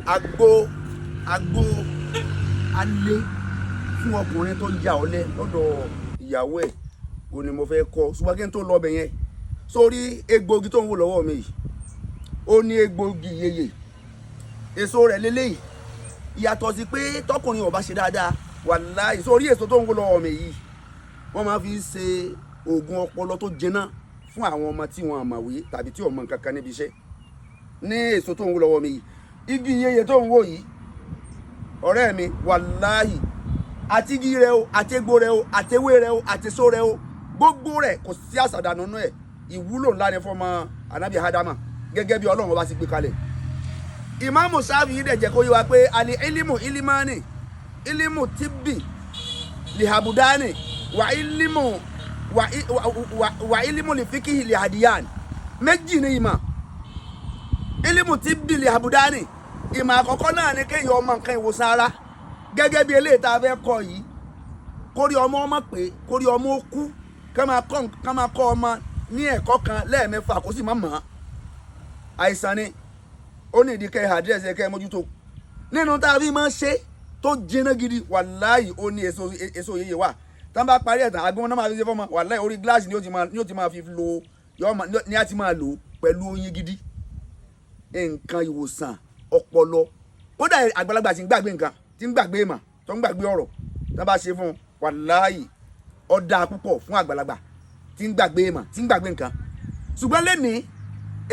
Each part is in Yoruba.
Àgbo alẹ́ fún ọkùnrin tó ya ọ̀lẹ lọ́dọ̀ ìyàwó ẹ̀ ò ní mo fẹ́ kọ́. Ṣùgbọ́n kí n tó lọ ọbẹ̀ yẹn, sórí egbògi tó ń wò lọ́wọ́ mi yìí, ó ní egbògi yeye, èso rẹ̀ lélẹ́yìí. Ìyàtọ̀ sí pé tọkùnrin ò bá ṣe dáadáa, wàláhì, sórí èso tó ń wò lọ́wọ́ mi yìí, wọ́n máa fi ṣe oògùn ọpọlọ tó jiná fún àwọn ọmọ tí wọn àmàwé tàbí tí ò mọ nǹkan kan níbi iṣẹ́. Ní èso tó ń wò lọ́wọ́ mi yìí, igi yeye tó ń wò yìí, ọ̀rẹ́ mi, wàláhì, àti igi rẹ o, àti egbò rẹ o, àti ewé rẹ o, àti èso rẹ o, gbogbo rẹ, kò sí àṣàdànù nínú ẹ̀. Ìwúlò ńlá ni fọmọ anabi hadama gẹ́gẹ́ bí Ọlọ́run ọba sì gbé kalẹ̀. Ìmáàmù Sáfì yìí dẹ̀ jẹ́ kó yé wa pé àlè ilimu ilimani ilimu tibbi lihabudani wà ilimu wà ilimu lifikihi lihadiyan. Méjì ní ìmọ̀. Ilimu tibbi lihabudani, ìmọ̀ àkọ́kọ́ náà ni kéèyàn ọmọ nǹkan ìwòsàn ara, gẹ́gẹ́ bí eléyìí tá a fẹ́ kọ́ yìí, kórí ọmọ ọmọ pé kórí ọmọ ó kú, ká máa kọ́ ọmọ ní ẹ̀kọ́ kan lẹ́ẹ̀mẹ́fà, kó sì má mọ̀ ọ́n. Àìsàn ni ó ní ìdí kẹ́ ẹ̀ àdírẹ́sì kẹ́ ẹ mójútó. Nínú tá a fi máa ń ṣe tó jiná gidi, wàláhì, ó ní èso yeye wà. Tá a bá parí ẹ̀ tán, àgbọn náà máa fi ṣe fọ́mọ. Wàláhì, orí gíláàsì ni ó ti máa fi lo, ní a ti máa lò pẹ̀lú oyin gidi. Nǹkan ìwòsàn ọpọlọ, kódà àgbàlagbà tí ń gbàgbé nǹkan, tí ń gbàgbé ìmọ̀, tó ń gbàgbé ọ̀rọ̀, tá a bá ṣe fún un, wàláhì, ó dáa púpọ̀ fún àgbàlagbà tí ń gbàgbé ìmọ̀, tí ń gbàgbé nǹkan. Ṣùgbọ́n lẹ́nìí,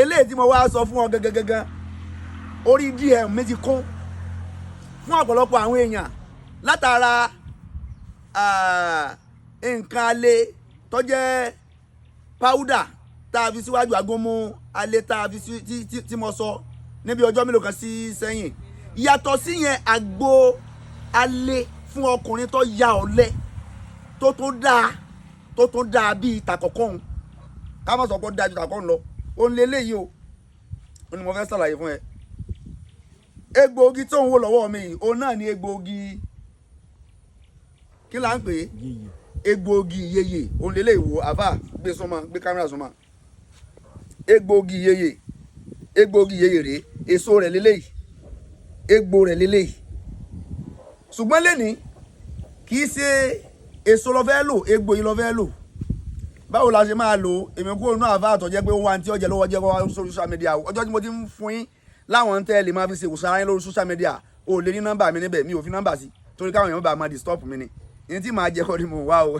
eléyìí tí mo wá sọ fún ọ gangan, orí DM mi ti kún fún ọ̀pọ̀lọpọ̀ àwọn èèyàn látara nǹkan alẹ́ tó jẹ́ powder tá a fi síwájú agúnmu alẹ́ tá a fi sí tí mo sọ níbi ọjọ́ mélòó kan sí sẹ́yìn. Yàtọ̀ sí yẹn, àgbo alẹ́ fún ọkùnrin tó ya ọ̀lẹ tó tún dáa bíi tàkọ́kọ́ òun, ká má sọ pé ó dáa ju tàkọ́kọ́ lọ, òun lè léyìí o. Ó ní mo fẹ́ ṣàlàyé fún ẹ. Egbòogi tó ń wò lọ́wọ́ mi yìí, òun náà ni egbòogi, kí là ń pè é? Yeye. Egbòogi yeye, òun lè léyìí. Wò, àfà, gbé súnmọ́, gbé kámẹ́rà súnmọ́. Egbòogi yeye, egbòogi yeye rèé. Èso rẹ̀ lélẹ́yìí, egbò rẹ̀ lélẹ́yìí. Ṣùgbọ́n lẹ́ni, kì í ṣe èso lọ fẹ́ lò, egbò yìí lọ fẹ́ lò. Báwo la ṣe máa lò? Èmi kúrò nínú àfa àtọ̀jẹ́ pé ó wá ní tí ó jẹ lọ́wọ́ jẹ́ kó wá sórí social media o. Ọjọ́ tí mo ti ń fún yín láwọn tẹ́ ẹ lè máa fi ṣe ìwòsàn ara yín lórí social media, o lè ní nọ́mbà mi níbẹ̀. Mi ò fi nọ́mbà sí torí káwọn èèyàn bá máa disturb mi ni. Ní tí màá jẹ́ kọ́ ni mò ń wá o.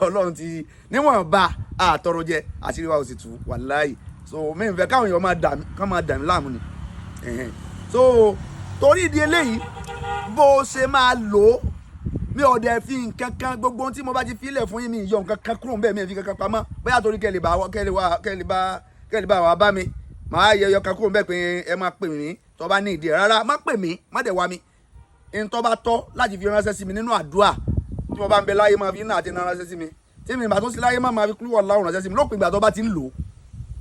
Ọlọ́run ti níwọ̀n bá àtọrọ jẹ, àṣírí wa ò sì tú, wàláì. So mi ń fẹ́ káwọn èèyàn máa dà mí láàmú ni. Ẹ̀hẹ́n. So torí ìdí eléyìí, bó o ṣe máa lò ó, mi ò dẹ̀ fi nǹkan kan, gbogbo ohun tí mo bá ti filẹ̀ fún yín, mi yọ nǹkan kan kúrò níbẹ̀, mi ò fi nǹkan kan pamọ́. Bóyá torí kẹ́ lè bá wa bá mi, màá yẹ yọ kan kúrò níbẹ̀ pé ẹ máa pè mí tó bá ní ìdí ẹ̀. Rárá, má pè mí, má dẹ̀ wá mi. N tó bá tọ́ láti fi ránṣẹ́ sí mi nínú àdúrà, tí mo bá ń bẹ láyé, máa fi iná àti iná ránṣẹ́ sí mi. Tí mi bá tún sí láyé, má máa fi kúrò láwùn ránṣẹ́ sí mi lópin ìgbà tó bá ti ń lò ó,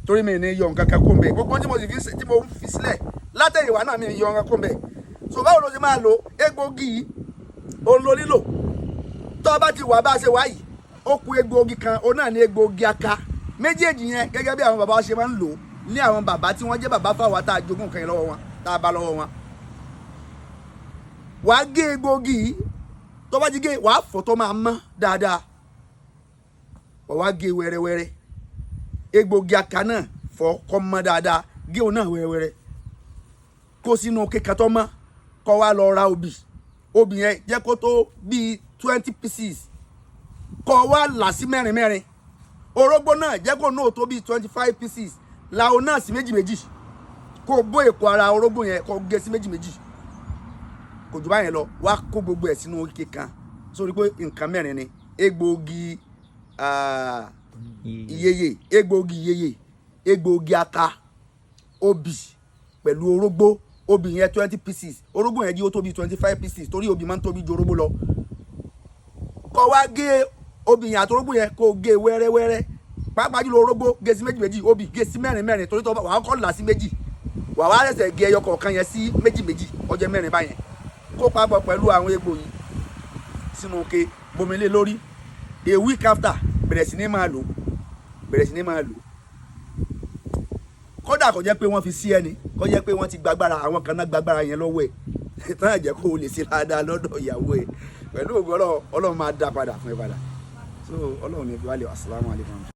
torí mi ní yọ nǹkan kan kúrò níbẹ̀. Gbogbo tí mo sì fi tí mo fi sílẹ̀ látẹ̀yìnwá náà, mi yọ nǹkan kúrò níbẹ̀. So báwo ló ṣe máa lò egbògi yìí? Òun ló nílò tó bá ti wà bá a ṣe wá yìí. Ó ku egbòogi kan, òun náà ní egbòogi aka. Méjèèjì yẹn, gẹ́gẹ́ bí àwọn bàbá wa ṣe máa ń lò ní, àwọn bàbá tí wọ́n jẹ́ bàbá fáwa tá a jogún nǹkan yẹn lọ́wọ́ wọn, tá a bá lọ́wọ́ wọn. Wàá gé egbòogi yìí. Tó bá ti gé, wàá fọ̀ tó máa mọ́ dáadáa, wàá wá gé wẹ́rẹ́wẹ́rẹ́. Egbòogi aka náà, fọ̀ kó mọ́ dáadáa, gé òun náà wẹ́rẹ́wẹ́rẹ́, kó sínú kíkan tó mọ́, kó wá lọ ra obì. Obì yẹn, jẹ́ kó tó bíi 20 pieces, kó wá là sí mẹ́rin mẹ́rin. Orógbó náà, jẹ́ kó náà tó bíi 25 pieces, la òun náà sí méjì méjì. Kó bó èpo ara orógbó yẹn, kó gé sí méjì méjì. Kò jù báyẹn lọ. Wá kó gbogbo ẹ̀ sínú ike kan, sórí pé nǹkan mẹ́rin ni: egbòogi ìyeyè, egbòogi ìyeyè, egbòogi aka, obì pẹ̀lú orógbó. Obì yẹn 20 pieces, orógbó yẹn jí ó tó bí 25 pieces, torí obì máa ń tóbi ju orógbó lọ. Kó wá gé obì yẹn àti orógbó yẹn, kó gé wẹ́rẹ́wẹ́rẹ́. Pàápàá jùlọ orógbó, gé sí méjì méjì. Obì, gé sí mẹ́rin mẹ́rin, torí tó wàá kọ́ là sí méjì, wàá wá ṣẹ̀ṣẹ̀ gé ẹyọ kọ̀ọ̀kan yẹn sí méjì méjì, ó jẹ́ mẹ́rin báyẹn. Kó papọ̀ pẹ̀lú àwọn egbò yìí sínú ike, bomi lé lórí. A week after, bẹ̀rẹ̀ sí ní máa lò, bẹ̀rẹ̀ sí ní máa lò. Kódà kò jẹ́ pé wọ́n fi sí ẹni, kò Kó jẹ́ pé wọ́n ti gbàgbára, àwọn kan náà gbàgbára yẹn lọ́wọ́ ẹ̀ tán, àjẹ́ kó o lè ṣe dáadáa lọ́dọ̀ ìyàwó ẹ̀. Pẹ̀lú ògo Ọlọ́run, Ọlọ́run máa dá padà fún ẹ padà. So Ọlọ́run ní fi wálé. Assalamu alaikum.